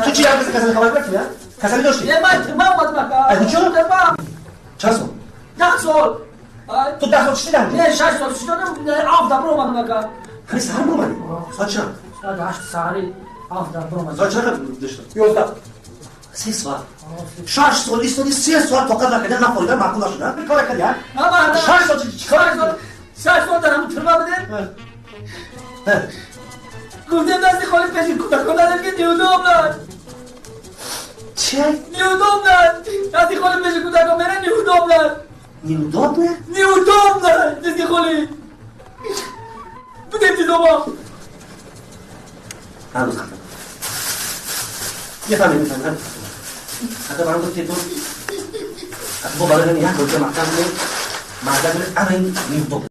Ту чӣ касали хабар кардӣ? Касали доштӣ? Аз куҷо? Чанд сол? 10 сол. Ту 10 сол чӣ шида? Не, 6 сол шидам, 7 баромадам, ака. Ҳамин саҳар баромадӣ? Соат чанд? Соат 8 саҳари 7 баромадам. Соат чанд дошта? 11. 3 соат. 6 сол истоди, 3 соат тоқат накарди, нахорида, маъқул нашуда. Кора кардӣ, 6 сол чӣ кор? 6 сол дар ҳамун тюрьма будем. Гуфтем, дасти холи пеши кӯдакон надем, ки неудобно. Чи? Неудобно. Дасти холи пеши кӯдакон мера, неудобно. Неудобно? Неудобно. Дасти холи. Будем дома. Ҳанӯз хафа. Мефаҳмем, мефаҳмем. Ҳатто ба ман гуфти ту бо барои як рӯза маҳкам кунем, мардак, ана ин неудобно.